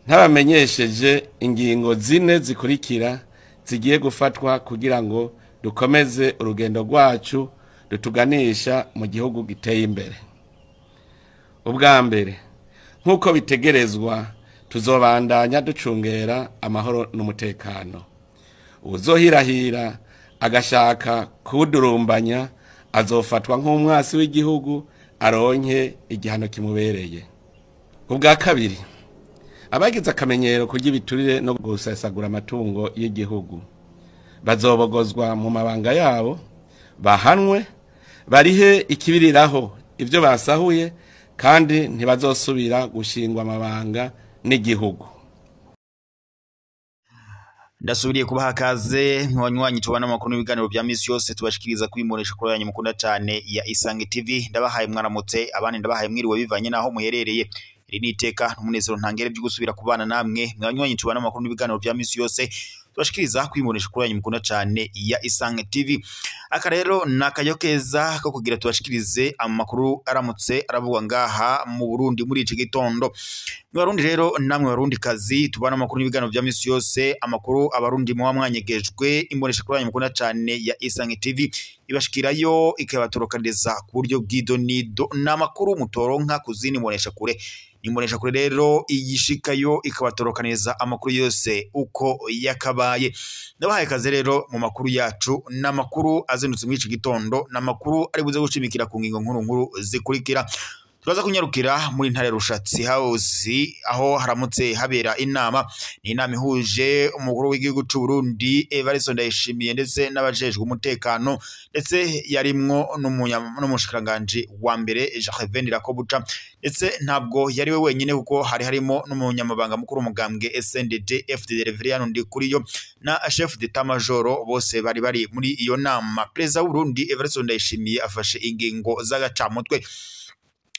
Ntabamenyesheje ingingo zine zikurikira zigiye gufatwa kugira ngo dukomeze urugendo rwacu rutuganisha mu gihugu giteye imbere. Ubwa mbere, nk'uko bitegerezwa, tuzobandanya ducungera amahoro n'umutekano. Uwuzohirahira agashaka kuwudurumbanya azofatwa nk'umwasi w'igihugu, aronke igihano kimubereye. Ubwa kabiri, abagize akamenyero kurya ibiturire no gusesagura amatungo y'igihugu bazobogozwa mu mabanga yabo, bahanwe, barihe ikibiriraho ivyo basahuye, kandi ntibazosubira gushingwa amabanga n'igihugu. Ndasubiriye kubaha kaze mwanywanyi tubana amakuru n'ibiganiro bya misi yose tubashikiriza kwimonesha kuri yanyu mukunda cyane ya Isange TV. Ndabahaye mwaramutse, abandi ndabahaye mwiriwe bivanye naho muherereye. Iri ni iteka n'umunezero ntangere byo gusubira kubana namwe mwanywanyi tubana amakuru n'ibiganiro bya misi yose tubashikiriza kwimonesha kuri yanyu mukunda cyane ya Isange TV. Aka rero nakayo keza ko kugira tubashikirize amakuru aramutse aravugwa ngaha mu Burundi muri iki gitondo. Mwarundi rero namwe barundi kazi tubana amakuru n'ibiganiro bya misi yose, amakuru abarundi muba mwanyegejwe, imbonesha kuri yanyu mukunda cyane ya Isange TV ibashikirayo ikabatorokaniriza ku buryo bw'idonido n'amakuru mutoronka kuzini imbonesha kure. Imbonesha kure rero igishikayo ikabatorokaniriza amakuru yose uko yakabaye. Ndabahaye kaze rero mu makuru yacu, n'amakuru azindutse muri iki gitondo, n'amakuru ari buze gushimikira ku ngingo nkuru nkuru zikurikira. Turaza kunyarukira muri ntare Rushatsi House aho haramutse habera inama. Ni inama ihuje umukuru w'igihugu c'u Burundi Evariste Ndayishimiye ndetse n'abajejwe umutekano, ndetse yarimwo n'umushikiranganje wa mbere Gervais Ndirakobuca, ndetse ntabwo yari we wenyine kuko hari harimo n'umunyamabanga mukuru umugambwe SNDD FDD Reverien Ndikuriyo na chef d'état major, bose bari bari muri iyo nama. Perezida w'u Burundi Evariste Ndayishimiye afashe ingingo z'agacamutwe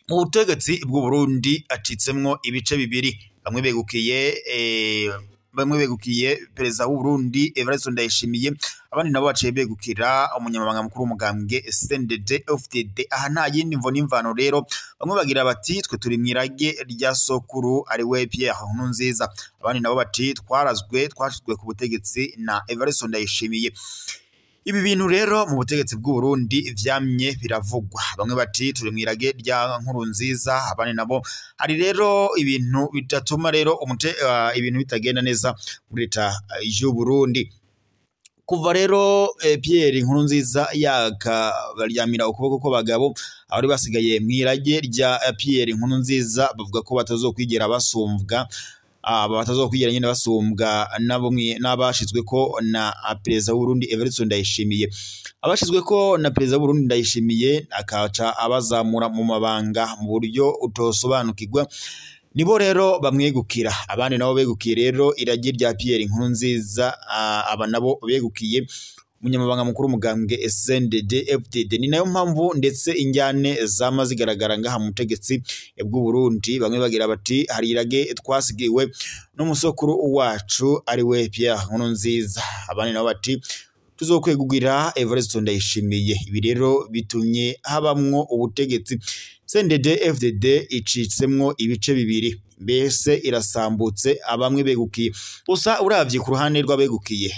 mu butegetsi bw'u Burundi, acitsemwo ibice bibiri. Bamwe begukiye perezida w'u Burundi Evariste Ndayishimiye, abandi nabo baciye begukira umunyamabanga mukuru w'umugambwe SNDD FDD. Aha nta yindi mvo n'imvano rero, bamwe bagira bati twe turi mwirage rya sokuru ari we Pierre Nkurunziza, abandi nabo bati twarazwe twashizwe ku butegetsi na Evariste Ndayishimiye. Ibi bintu rero mu butegetsi bw'u Burundi vyamye biravugwa, bamwe bati turi mwirage rya Nkurunziza, abandi nabo hari rero ibintu bitatuma rero ibintu bitagenda neza muri leta y'u Burundi. Kuva rero Pierre Nkurunziza yakabaryamira ukuboko kw'abagabo, abari basigaye mwirage rya Pierre Nkurunziza bavuga ko batazokwigera basumbwa, batazokwigera nyine basumbwa n'abashizwe ko na perezida w'u Burundi Evariste Ndayishimiye. Abashizwe ko na perezida w'u Burundi Ndayishimiye akaca abazamura mu mabanga mu buryo utosobanukirwa, nibo rero bamwegukira. Abandi nabo begukiye rero iragi rya Pierre Nkurunziza, aba nabo begukiye umunyamabanga mukuru umugambwe SNDD FDD. Ni nayo mpamvu ndetse injyane zama zigaragara ngaha mu butegetsi bw'u Burundi, bamwe bagira bati hari irage twasigiwe n'umusokuru wacu ari we Pierre Nkurunziza, abandi nabo bati tuzokwegugira Evariste Ndayishimiye. Ibi rero bitumye habamwo ubutegetsi SNDD FDD icitsemwo ibice bibiri, mbese irasambutse, abamwe begukiye. Gusa uravye ku ruhande rw'abegukiye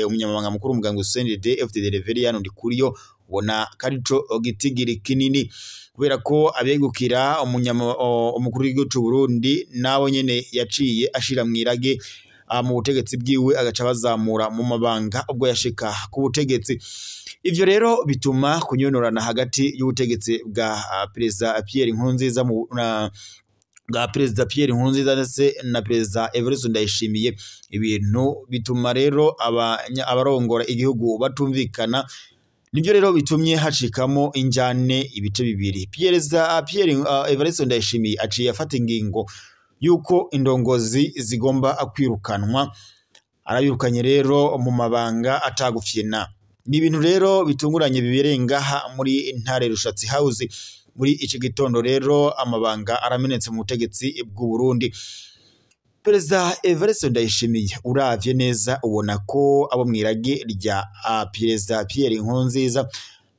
umunyamabanga mukuru umugambwe SNDD FDD Reverien Ndikuriyo, ubona karico gitigiri kinini, kubera ko abegukira umukuru w'igihugu c'u Burundi nabo nyene yaciye ashira mwirage mu butegetsi bwiwe, agaca bazamura mu mabanga ubwo yashika ku butegetsi. Ivyo rero bituma kunyonorana hagati y'ubutegetsi bwa perezida Pierre Nkurunziza bwa perezida Pierre Nkurunziza ndetse na perezida Evariste Ndayishimiye. Ibintu bituma rero abarongora igihugu batumvikana, nivyo rero bitumye hacikamo injane ibice bibiri. Perezida Pierre Evariste Ndayishimiye aciye afata ingingo yuko indongozi zigomba kwirukanwa, arabirukanye rero mu mabanga atagufyina. Ni ibintu rero bitunguranye bibereye ngaha muri ntare Rushatsi House muri iki gitondo. Rero amabanga aramenetse mu butegetsi bw'u Burundi. Perezida Evariste Ndayishimiye uravye neza ubona ko abo mwirage rya perezida Pierre Nkurunziza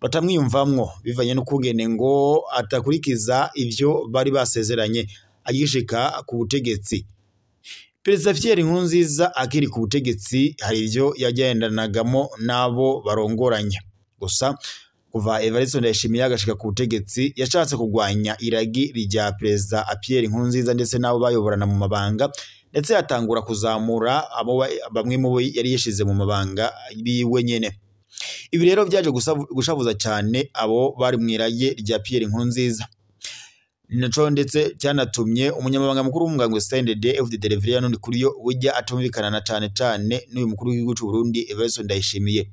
batamwiyumvamwo bivanye n'ukungene ngo atakurikiza ivyo bari basezeranye agishika ku butegetsi. Perezida Pierre Nkurunziza akiri ku butegetsi hari ivyo yagendanagamo n'abo barongoranye, gusa kuva Evariste Ndayishimiye agashika ku butegetsi yashatse kugwanya iragi rya Perezida Pierre Nkurunziza ndetse n'abo bayoborana mu mabanga, ndetse yatangura kuzamura abo bamwe mu bo yari yishize mu mabanga biwe nyene. Ibi rero byaje gushavuza cyane abo bari mu irage rya Pierre Nkurunziza, naco ndetse cyanatumye umunyamabanga mukuru w'umugambwe CNDD FDD Reverien Ndikuriyo ujya atumvikana na cane cane n'uyu mukuru w'igihugu c'u Burundi Evariste Ndayishimiye.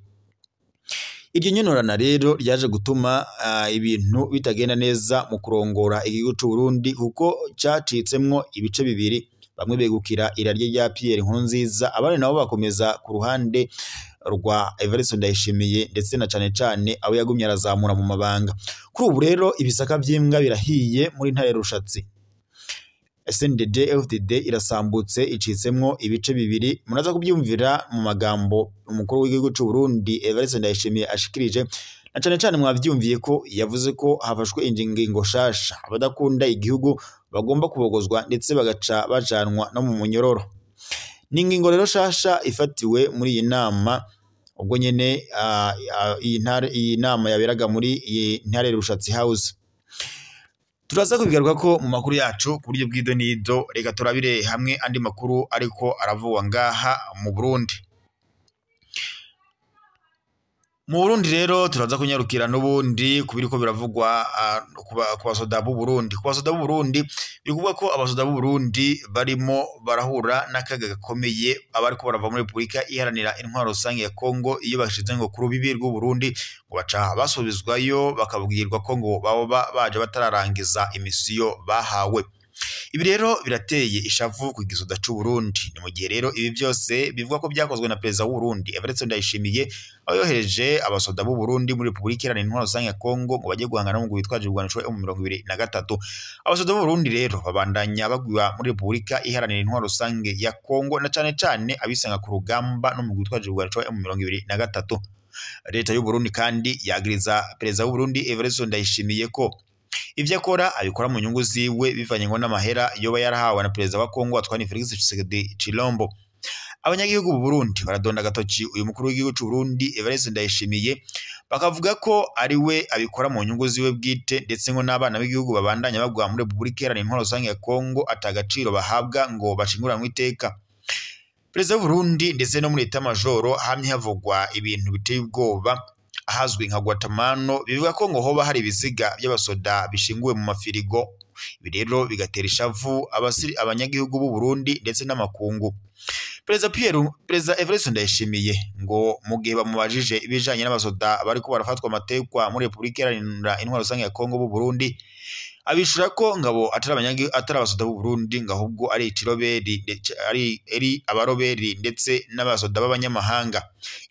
Iryo nyonorana rero ryaje gutuma ibintu bitagenda neza mu kurongora igihugu c'u Burundi, kuko cacitsemwo ibice bibiri, bamwe begukira irarye rya Pierre Nkurunziza, abandi nabo bakomeza ku ruhande rwa Evariste Ndayishimiye ndetse na cane cane abo yagumye arazamura mu mabanga. Kuri ubu rero ibisaka vy'imbwa birahiye muri ntare Rushatsi. SNDD FDD irasambutse icitsemwo ibice bibiri, muraza kubyumvira mu magambo umukuru w'igihugu c'u Burundi Evariste Ndayishimiye ashikirije, na cane cane mwavyumviye ko yavuze ko hafashwe ingingo shasha, abadakunda igihugu bagomba kubogozwa ndetse bagaca bajanwa no mu munyororo. Ni ingingo rero shasha ifatiwe muri iyi nama, ubwo nyene iyi nama yaberaga muri iyi ntare Rushatsi House. Turaza kubigaruka ko mu makuru yacu ku buryo bw'idonido. Reka turabire hamwe andi makuru ariko aravugwa ngaha mu Burundi. Mu Burundi rero turaza kunyarukira n'ubundi kubiriko biravugwa ku basoda b'u Burundi. Ku basoda b'u Burundi bivugwa ko abasoda b'u Burundi barimo barahura n'akaga gakomeye abariko barava muri Repubulika Iharanira Intwaro Rusange ya Kongo iyo bashize ngo ku rubibi rw'u Burundi, ngo baca basubizwayo bakabwirwa ko ngo baba baje batararangiza imisiyo bahawe. Ibi rero birateye ishavu ku gisoda c'u Burundi. Ni mu gihe rero ibi byose bivugwa ko byakozwe na Perezida w'u Burundi Evariste Ndayishimiye, aho yohereje abasoda b'u Burundi muri Repubulika Iharanira Intwaro Rusange ya Kongo ngo bajye guhangana n'umugwi witwaje ibigwanisho M23. Abasoda b'u Burundi rero babandanya bagwa muri Repubulika Iharanira Intwaro Rusange ya Kongo, na cane cane abisanga ku rugamba n'umugwi witwaje ibigwanisho M23. Leta y'u Burundi kandi yagiriza Perezida w'u Burundi Evariste Ndayishimiye ko ivyo akora abikora mu nyungu ziwe bivanye ngo n'amahera yoba yarahawe na Perezida wa Kongo Antoine Felix Tshisekedi Tshilombo. Abanyagihugu b'u Burundi baradonda agatoki uyu mukuru w'igihugu c'u Burundi Evariste Ndayishimiye, bakavuga ko ari we abikora mu nyungu ziwe bwite, ndetse ngo n'abana b'igihugu babandanya bagwa muri Repubulika Iharanira Intwaro Rusange ya Kongo atagaciro bahabwa ngo bashinguranwe iteka. Perezida w'u Burundi ndetse no muri Etat Majoro hamye havugwa ibintu biteye ubwoba ahazwi nka Guatemala, bivuga ko ngo hoba hari ibiziga by'abasoda bishinguwe mu mafirigo. Ibi rero bigatera ishavu abanyagihugu b'u Burundi ndetse n'amakungu. Perezida Evariste Ndayishimiye ngo mu gihe bamubajije ibijanye n'abasoda bariko barafatwa amatekwa muri Repubulika Iharanira Intwaro Rusange ya Kongo b'u Burundi, abishura ko ngabo atari abasoda b'u Burundi, ngo ahubwo ari ikiroberi, ari abaroberi ndetse n'abasoda b'abanyamahanga.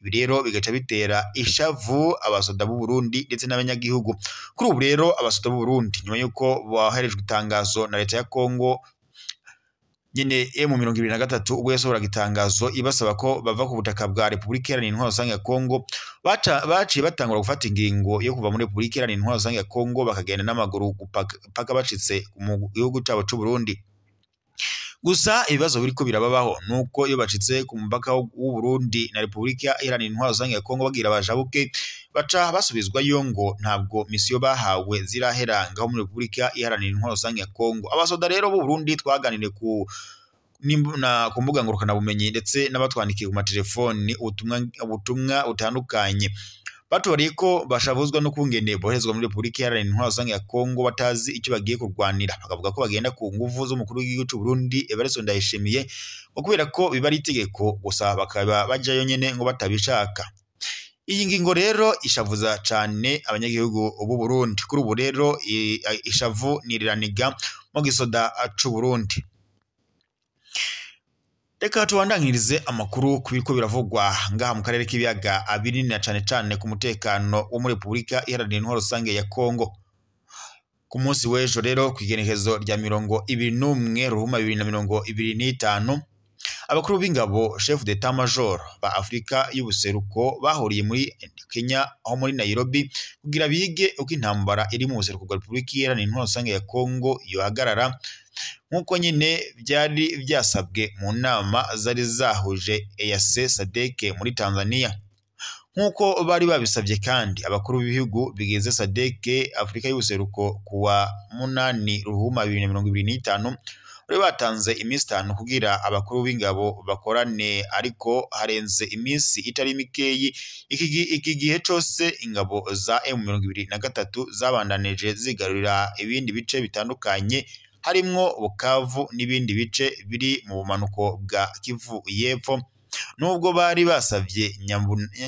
Ibi rero bigaca bitera ishavu abasoda b'u Burundi ndetse n'abanyagihugu. Kuri ubu rero abasoda b'u Burundi nyuma yuko boherejwe itangazo na leta ya Kongo nyene M23 ubwo yasohoraga itangazo ibasaba ko bava ku butaka bwa Repubulika Iharanira Intwaro Rusange ya Kongo, baciye batangura gufata ingingo yo kuva muri Repubulika Iharanira Intwaro Rusange ya Kongo bakagenda n'amaguru paka bacitse mu gihugu cabo c'u Burundi. Gusa ibibazo biriko birababaho nuko iyo bacitse ku mupaka w'u Burundi na Repubulika Iharanira Intwaro Rusange ya Kongo bagira bajabuke, baca basubizwayo ngo ntabwo misiyo bahawe zirahera ngaho muri Repubulika Iharanira Intwaro Rusange ya Kongo. Abasoda rero b'u Burundi twaganiriye ku mbuga ngurukanabumenyi ndetse n'abatwandikiye ku matelefoni ubutumwa butandukanye, batubariye ko bashavuzwa no kungene boherezwa muri Repubulika Iharanira Intwaro Rusange ya Kongo batazi icyo bagiye kurwanira, bakavuga ko bagenda ku nguvu z'umukuru w'igihugu c'u Burundi Evariste Ndayishimiye, ngo kubera ko biba ari itegeko gusa bakaba bajayo nyene ngo batabishaka. Iyi ngingo rero ishavuza cane abanyagihugu b'u Burundi. Kuri ubu rero ishavu niriraniga mu gisoda c'u Burundi. Reka tubandanyirize amakuru ku biriko biravugwa ngaha mu karere k'ibiyaga binini na cane cane ku mutekano wo muri Repubulika Iharanira Intwaro Rusange ya Kongo. Ku munsi w'ejo rero kw'igenekerezo rya 21 Ruhuma 2025, Abakuru b'ingabo chef d'état major ba Afrika y'ubuseruko bahuriye muri Kenya aho muri Nairobi kugira bige uko intambara iri mu buseruko bwa Repubulika Iharanira Intwaro Rusange ya Kongo yohagarara, nk'uko nyine byari byasabwe mu nama zari zahuje EAC SADC muri Tanzania. Nk'uko bari babisabye kandi abakuru b'ibihugu bigize SADC Afrika y'ubuseruko kuwa 8 Ruhuma 2025 bari batanze iminsi 5 kugira abakuru b'ingabo bakorane, ariko harenze iminsi itari mikeyi. Iki gihe cose ingabo za M23 zabandanije zigarurira ibindi bice bitandukanye harimwo Bukavu n'ibindi bice biri mu bumanuko bwa Kivu y'Epfo, nubwo bari basavye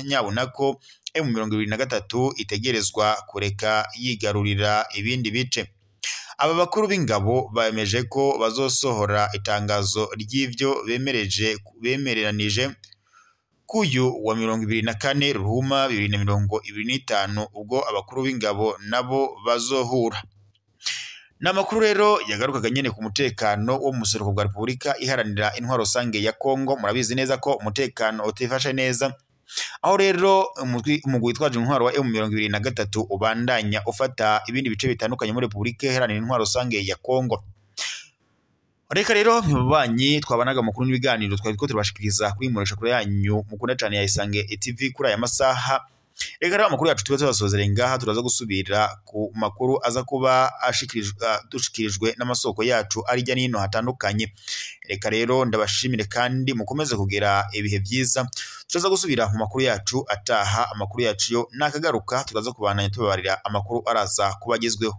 nyabunako M23 itegerezwa kureka yigarurira ibindi bice. Aba bakuru b'ingabo bemeje ko bazosohora itangazo ry'ivyo bemereranije kuyu wa 24 Ruhuma 2025 ubwo abakuru b'ingabo nabo bazohura. N'amakuru rero yagarukaga nyene ku mutekano wo mu buseruko bwa Repubulika Iharanira Intwaro Rusange ya Kongo. Murabizi neza ko umutekano utifashe neza, aho rero umugwi witwaje intwaro wa M23 ubandanya ufata ibindi bice bitandukanye muri Repubulika Iharanira Intwaro Rusange ya Kongo. Reka rero mwabanyi twabanaga makuru n'ibiganiro twari ko turabashikiriza kuri muresha kuri yanyu mukunda cyane ya Isange TV kuri aya masaha. Reka rero amakuru yacu tuba tubasozera ngaha, turaza gusubira ku makuru aza kuba dushikirijwe n'amasoko yacu ari hirya n'ino hatandukanye. Reka rero ndabashimire kandi mukomeze kugira ibihe byiza. Turaza gusubira mu makuru yacu ataha, amakuru yacu yo nakagaruka, turaza kubandanya tubabarira amakuru araza kubagezweho.